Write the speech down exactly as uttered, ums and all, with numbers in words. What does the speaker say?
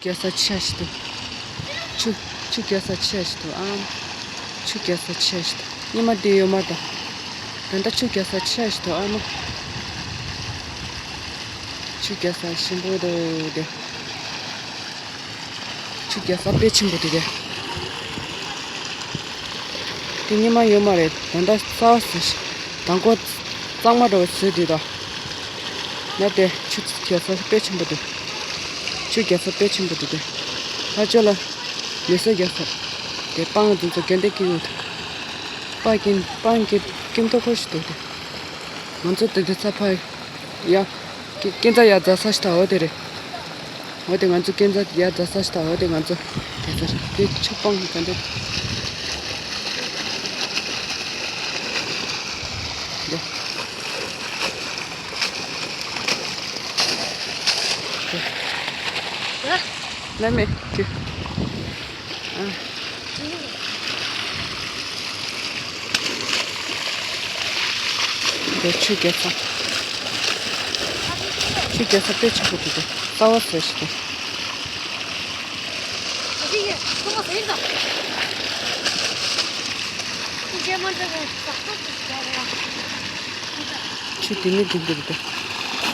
རྒྱག་ས་ཆེ་ཤི་འདུག་ཆུ་ཆུ་རྒྱག་ས་ཆེ་ཤི་འདུག་ཨ་མ། ཆུ་རྒྱག་ས་ཆེ་ཤི་འདུག་ཉི་མ་དེ་ཡོད་མ་རེད། ད་ལྟ་ཆུ་རྒྱག་ས་ཆེ་ཤི་འདུག་ཨ་མ། ཆུ་རྒྱག་ས་ཞིམ་པོ་འདུག་དེ། ཆུ་རྒྱག་ས་དཔེ་ཆེན་པོ་དེ་རེད། དེ་ཉི་མ་ཡོད་མ་རེད། ད་ལྟ་ས་བ་ཟེར་ཞིག་དང་པོ་གཙང་མ་འདྲ་བོ་བཟོས་དུས་དང་། ན་དེ་ཆུ་རྒྱག་ས་དཔེ་ཆེན་པོ་འདུག་ཆུ་རྒྱག་ས་དཔེ་ཆེན་པོ་འདུག་དེ། ཕར་ཕྱོགས་ལ་མེ་གསོད་རྒྱག་ས་དེ་སྤང་འཛིན་ཚོ་དགེ་འདུན་སྐྱིད་འོ་དེ། སྤང་སྐྱིད་སྤང་སྐྱིད་སྐྱིད་མཐོ་ཁོ་ཞིག་འདུག་དེ། ང་ཚོ་དེ་དུས་ཚ་ཕ་ཡ། སྐྱིད་ཚ་ཡ་རྫ་ས་ཞིག་ད་འོ་དེ་རེད། འོ་དེ་ང་ཚོ་སྐྱིད་ཚ་ཡ་རྫ་ས་ཞིག་ད་འོ་དེ་ང་ཚོ་དེ་ཚ་དེ་ཆུ་སྤང་ག་འདྲ། ལ་མེ་ཀྱི། འདི་ཆུ་རྒྱག་ས། ཆུ་རྒྱག་ས་དཔེ་ཆེན་པོ་འདུག་གས། རྩ་བ་བཟོས་ཤིག་གས། ཆུ་དེ་ནི་དེ་འདིར་འདུག